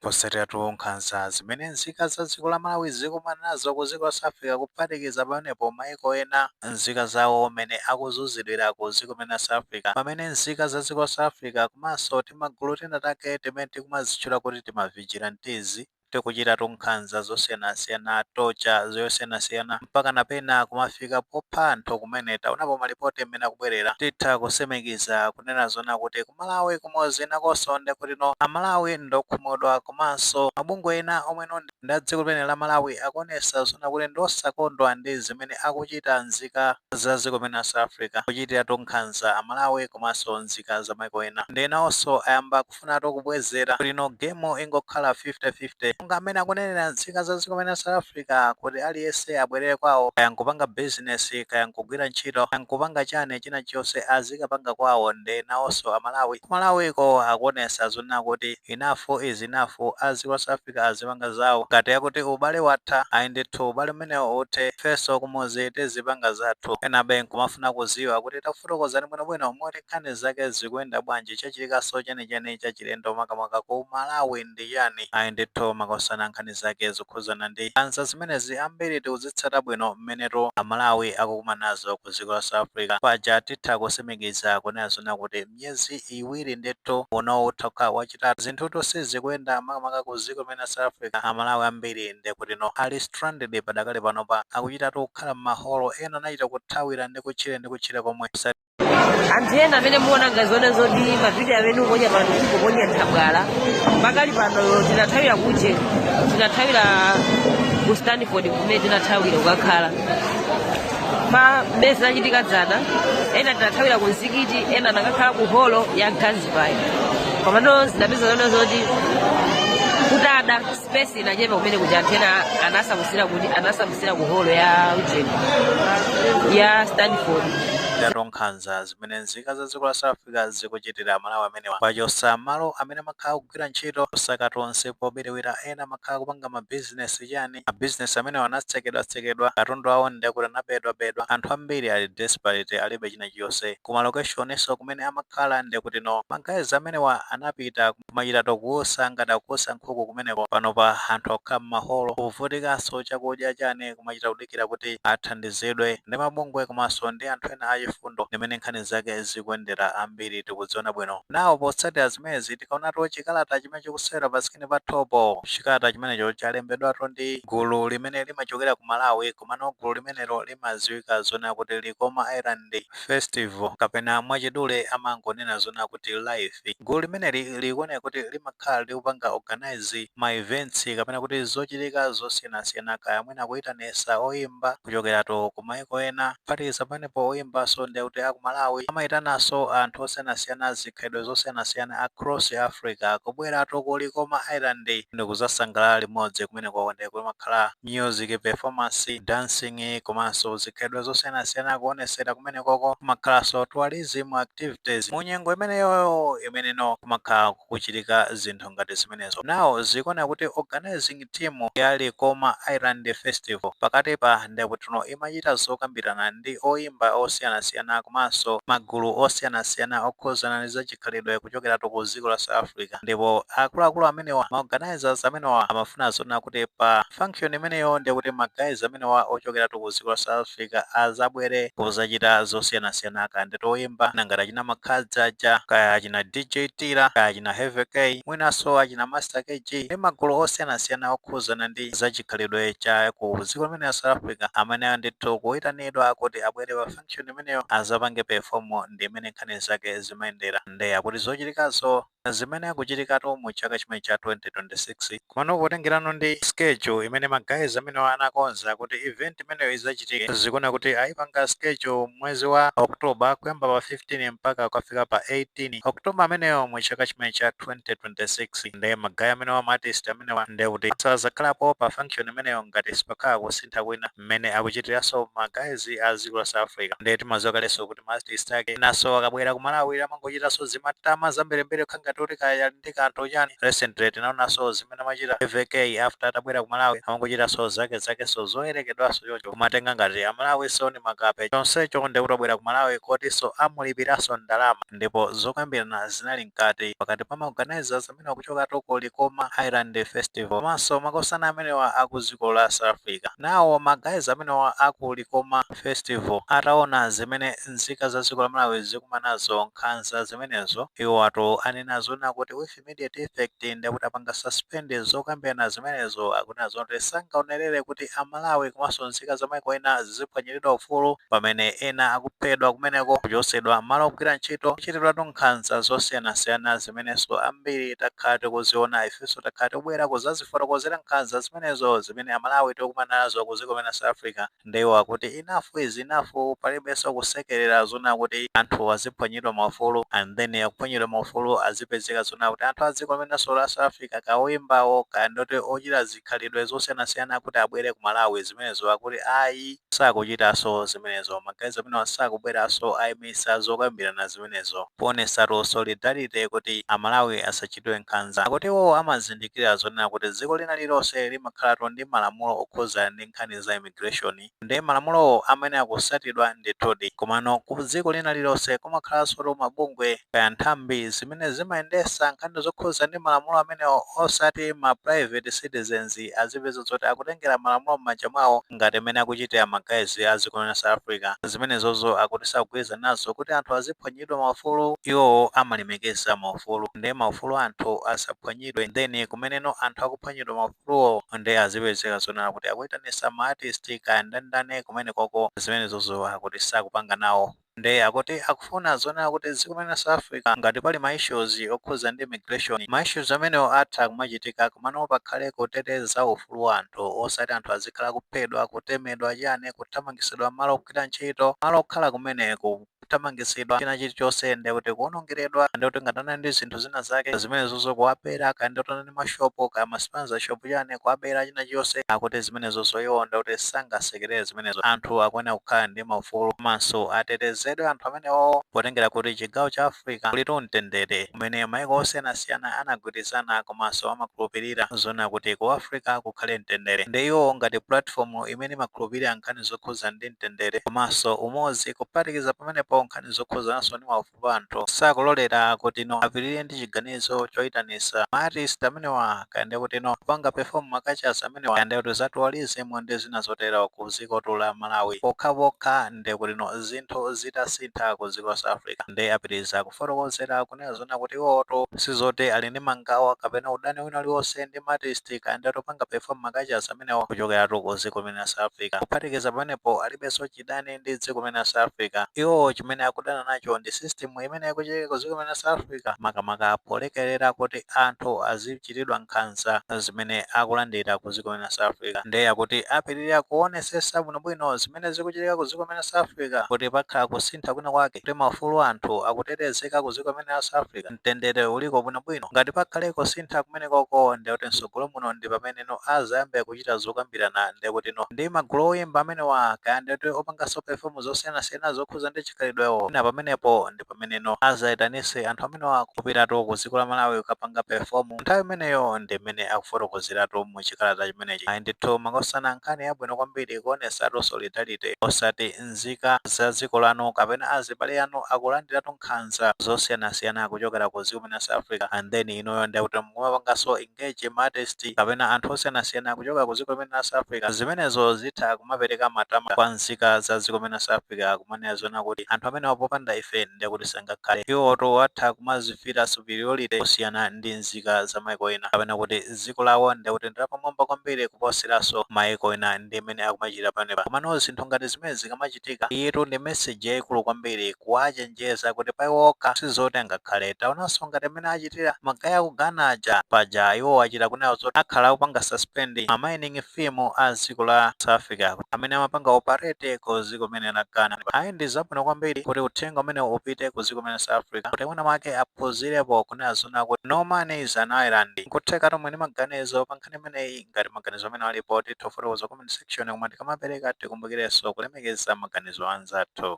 Potsatira nkhanza zimene nzika za dziko la Malawi zikumana nazo ku dziko la South Africa, kuphatikiza pamenepo maiko ena, nzika zawo mene akuzunzidwira ku dziko limene la South Africa, pamene nzika za dziko la South Africa komanso timagulu tina take timene tikumazitchula kuti tima vigilantes tikuchitatu nkhanza zosiyanasiyana, torture zosiyanasiyana, mpaka napena kumafika popha anthu kumene taonapo malipoti mmene akubwerera. Titha kusimikiza kunena zona kuti kumalawi kumodzi nakonso ndekuti no, Amalawi ndokhumudwa, komanso mabungwe ena omweno ndi a dziko limene la Malawi akuonesa zona kuti ndosakondwa ndi zimene akuchita nzika za dziko limene la South Africa, kuchitiratu nkhanza Amalawi komanso nzika za maiko ena. Ndi nawonso ayamba kufunatu kubwezera kuti no, game ingokhala 50-50, monga amene akunenera nzika za dziko limene la South Africa kuti aliyense abwerere kwawo, kaya nkupanga business, kaya nkugwira ntchito, kaya nkupanga chani, china chonse azikapanga kwawo. Ndi nawonso Amalawi kumalawiko akuonesa zona kuti enough is enough, a dziko la South Africa azipanga zawo. Ngati yakuti ubale watha, ayi ndithu, ubale umenewo uthe, ifenso kumuzi tizipanga zathu. Enabe nkumafuna kuziwa kuti tafotokozani bwinobwino moti nkhani zake zikuyenda bwanji, chachitikanso chenicheni chachilendo makamaka ku Malawi ndi chani? Ayi ndithu, makosana, nkhani zake zokhuzana ndi nkhanza zimenezi ambiri tikuzitsata bwino mmenetu Amalawi akukumana nazo ku dziko la South Africa. Paja titha kusimikiza kunena zona kuti miyezi 2 ndithu uno utha wachitatu zinthutu sizikuyenda makamaka ku dziko limene la South Africa. Amalawi ambiri ndekuti no, ali stranded padakali panopa, akuchitatu kukhala m'maholo, ena anachita kuthawira ndi kutchire ndi kutchire komwe. Anthu ena amene muona ngazone zoti mavidiyo amene ukuponya pano kuponya nthabwala, pakali pano tinathawira kuche, tinathawira ku Stanford, kumene tinathawira kukakhala pa mmene zinachitika dzana. Ena tinathawira ku mzikiti, ena anakakhala ku holo ya Gansbaai, komano zinapeza zone zoti kutada space inachepa kumene kuja, anthu ena anasamusira kuti anasamusira ku holo ya ujeni ya Stanford. Ndatu nkhanza zimene nzika za dziko la South Africa zikuchitira Amalawi amenewa pachosa malo amene amakhala kugwira ntchito, kusaka tonse pobiriwira, ena amakhala kupanga mabizinesi chani, mabizinesi amenewa anatsekedwatsekedwa, katundu awo ndekuti anabedwabedwa. Anthu ambiri ali desperate, alibe china chilichonse. Kuma locationinso kumene amakhala ndekuti no, ma guys amenewa anapita kumachitato kuosa ngati akuosa nkhuku kumeneko. Panopa anthu akukhala m'maholo, kuvutikanso chakudya chani, kumachita kudikira kuti athandizidwe ndi mabungwe komanso ndi anthu ena achifundo. Ndimene nkhani zake zikuyendera, ambiri tikudziona bwino nawo. Potsatira zimenezi, tikaonatu chikalata chimene chikusewera pa screen pa topo, chikalata chimenecho chalembedwatu ndi gulu limene limachokera ku Malawi, komano gulu limenelo limadziwika zona kuti Likoma Island Festival, kapena mwachidule amangonena zona kuti LIFE. Gulu limeneli likuoneka kuti limakhala likupanga organize ma events kapena kuti zochitika zosiyanasiyana, kaya mwina kuyitanisa oyimba kuchokeratu ku maiko ena, kuphatikiza pamenepo oyimbanso ndi kuti aku Malawi, amayitananso anthu osiyanasiyana, zikhalidwe zosiyanasiyana across Africa, kubweratu ku Likoma Island ndi kuzasangalala limodzi. Kumeneko ndi kumakhala music performance, dancing, komanso zikhalidwe zosiyanasiyana kuonesera kumenekoko. Kumakhalanso tourism activities mu nyengo imeneyoyo imeneno kumakhala kuchitika zinthu ngati zimenezo. Nawo zikuoneka kuti organizing team ya Likoma Island Festival pakati pa ndekutuno imachita zokambirana ndi oyimba osiyanasiyana komanso magulu osiyanasiyana okhuzana ndi zachikhalidwe kuchokeratu ku dziko la South Africa. Ndipo akuluakulu amenewa, ma organizers amenewa, amafuna zona kuti pa function imeneyo ndikuti ma guys amenewa ochokeratu ku dziko la South Africa azabwere kuzachita zosiyanasiyana, kaya ndi oyimba nangati achina Makhadzi aja, kaya achina DJ Tira, kaya achina Heavy K, mwinanso achina Master KG, ndi magulu osiyanasiyana okhuzana ndi zachikhalidwe cha ku dziko limene la South Africa, amene ndithu kuyitanidwa kuti abwere pa function imeneyo azapange perform. Ndi imene nkhani zake zimayendera. Ndi akuti zochitikazo zimene akuchitikatu mu chaka chimene cha 2026, komano potengerano ndi schedule imene ma guys amenewa anakonza kuti event imeneyo izachitike, zikuona kuti ayipanga schedule mwezi wa October, kuyamba pa 15 mpaka kukafika pa 18 October ameneyo mu chaka chimene cha 2026. Ndi ma guy amenewa, ma artist amenewa, ndi kuti sazakhalapo pa function imeneyo ngati sipakhala kusintha kwina mmene akuchitiranso ma guys a dziko la South Africa. Ndi timaziwa Tikudziwa kalenso kuti ma artist ake naso akabwera ku Malawi amangochitanso zimatama zambirimbiri, kukhala ngati kuti kaya ndi kanthu chani. Recently tinaonanso zimene amachita AVK after atabwera ku Malawi, amangochitanso zake zakenso zoyerekedwanso choncho, kumatenga ngati Amalawi so ni makape. Chonsecho ndi kuti abwera ku Malawi kotinso amulipiranso ndalama, ndipo zokambirana zinali mkati pakati pa ma organizers amene akuchoka ku Likoma Island Festival komanso makosana amenewa aku dziko la South Africa. Nawo ma guys amenewa aku Likoma Festival ataona zimene nzika za dziko la Malawi zikumanazo, nkhanza zimenezo, iwo atu anena zona kuti with immediate effect ndikuti apanga suspend zokambirana zimenezo. Akunena zoti sangaonerere kuti Amalawi komanso nzika za maiko ena ziphwanyiridwa ufulu pamene ena akuphedwa kumeneko, kuchotsedwa malo ogwira ntchito, kuchitidwatu nkhanza zosiyanasiyana zimenenso ambiri takhala tikuziona. Ifenso takhala tikubwera kuzazifotokozera nkhanza zimenezo zimene Amalawi tikukumana nazo ku dziko limene South Africa. Ndiwo akuti enough is enough, palibenso kusekerera zona kuti anthu aziphwanyidwa maufulu, and then akuphwanyidwa maufulu azipezeka zona kuti anthu a dziko limenenso la South Africa, kawoyimbawo kaya ndoti ochita zikhalidwe zosiyanasiyana, kuti abwere ku Malawi. Zimenezo akuti ayi, sakuchitanso zimenezo. Ma guys amenewa sakubweranso, ayimisa zokambirana zimenezo poonetsatu solidarity kuti Amalawi asachitidwe nkhanza. Akuti iwo amazindikira zonena kuti dziko lina lililonse limakhalatu ndi malamulo okhuza ndi nkhani za immigration, ndi malamulowo amene akusatidwa ndithudi. Komano ku dziko lina lililonse kumakhalanso mabungwe kaya nthambi zimene zimayendesa nkhani zokhuza ndi malamulo amenewo, osati ma private citizens azipeza zoti akutengera malamulo m'manja mwawo ngati mmene akuchitira ma guys a dziko la South Africa. Zimenezozo akuti sakugwirizana nazo kuti anthu aziphwanyidwa maufulu. Iwowo amalemekeza maufulu, ndi maufulu anthu asaphwanyidwe, then kumeneno anthu akuphwanyidwa maufuluwo ndi azipezeka zonena kuti akuyitanisa ma artist kaya ndandane kumene koko. Zimenezozo akuti sakupanga nawo. Ndi akuti akufuna zonena kuti dziko limene South Africa, ngati pali ma issues okhuza ndi immigration, ma issues amenewo atha kumachitika, komano pakhale kuteteza ufulu wa anthu, osati anthu azikhala kuphedwa, kutemedwa, chani, kuthamangisidwa malo ogwira ntchito, malo okhala kumeneko, kuthamangisidwa china chilichonse, ndikuti kuwonongeredwa, ndikuti ngatana ndi zinthu zina zake zimenezozo, kuwabera, kaya ndikutana ndi mashopo kaya ma spaza shop chani, kuwabera china chilichonse. Akuti zimenezozo iwo ndikuti sangasekerere zimenezo. Anthu akuyenera kukhala ndi maufulu komanso atetezedwe anthu amenewo, potengera kuti chigawo cha Africa kulitu mtendere kumene maiko osiyanasiyana anagwirizana komanso amakhulupirira zona kuti ku Africa kukhale mtendere. Ndi iwo ngati platform imene imakhulupirira nkhani zokhuza ndi mtendere komanso umodzi, kuphatikiza pamenepo nkhani zokhuzanso ndi maufulu anthu, sakulolera kuti no apirire ndi chiganizo choyitanisa ma artist amenewa, kaya kuti no kupanga perform ma cultures amenewa, kaya kuti za tourism ndi zina zotero ku dziko la Malawi, pokhapokha ndi kuti no zinthu zitasintha ku dziko la South Africa. Ndi apitiriza kufotokozera kunena zona kuti iwoto sizoti ali ndi mangawa kapena udani wina uliwonse ndi ma artist kaya ndi opanga perform ma cultures amenewa kuchokeratu ku dziko limene la South Africa. Kuphatikiza pamenepo, alibenso chidani ndi dziko limene la South Africa. Iwo chimene akudana nacho ndi system imene ikuchitika ku dziko limene la South Africa, makamaka polekerera kuti anthu azichitidwa nkhanza zimene akulandira ku dziko limene la South Africa. Ndiye akuti apitirira kuonesesa bwinobwino zimene zikuchitika ku dziko limene la South Africa, kuti pakhala kusintha kwina kwake, kuti maufulu anthu akutetezeka ku dziko limene la South Africa, mtendere uliko bwinobwino. Ngati pakhale kusintha kumenekoko, ndiye kuti mtsogolo muno ndi pameneno azayambe kuchita zokambirana, ndiye kuti no ndi magulu oyimba amenewa, kaya ndiye kuti opanganso perform zosiyanasiyana zokhuza ndi chikhalidwewo. Ina pamenepo ndi pameneno azayitanise anthu amenewa kupitatu ku dziko la Malawi kukapanga perform. Nthawi imeneyo ndi mmene akufotokozeratu mu chikalata chimenechi. Ayi ndithu makosana, nkhani yabwino kwambiri kuonesatu solidarity, osati nzika za dziko lanu kapena azibale anu akulandiratu nkhanza zosiyanasiyana kuchokera ku dziko limene la South Africa, and then inuyo ndiye kuti mukumapanganso engage ma artist kapena anthu osiyanasiyana kuchoka ku dziko limene la South Africa. Zimenezo zitha kumapereka matama kwa nzika za dziko limene la South Africa, kumanena zona kuti anthu amene popanda ife ndiye kuti sangakhale. Iwoto atha kumazifira superiority kusiyana ndi nzika za maiko ena, kapena kuti dziko lawo ndiye kuti ndilapamwamba kwambiri kuposiranso maiko ena, ndi imene akumachita pamenepa. Komano zinthu ngati zimene zikamachitika, iyetu ndi message yayikulu kwambiri kuwachenjeza kuti paiwokha sizoti angakhale. Taonanso ngati amene achitira ma guys aku Ghana aja paja, iwo achita kunena zoti akhala akupanga suspend ma mining firm a dziko la South Africa amene amapanga operate ku dziko limene la Ghana. Ayi, ndi zabwino kwambiri kuti uthenga umene upite ku dziko limene la South Africa, kuti mwina mwake aphunzirepo kunena zona kuti no man is an island. Nkutheka tomwe ndi maganizo pa nkhani imeneyi. Ngati maganizo amene alipo, titha kufotokoza comment section, koma tikamapereka tikumbukirenso kulemekeza maganizo anzathu.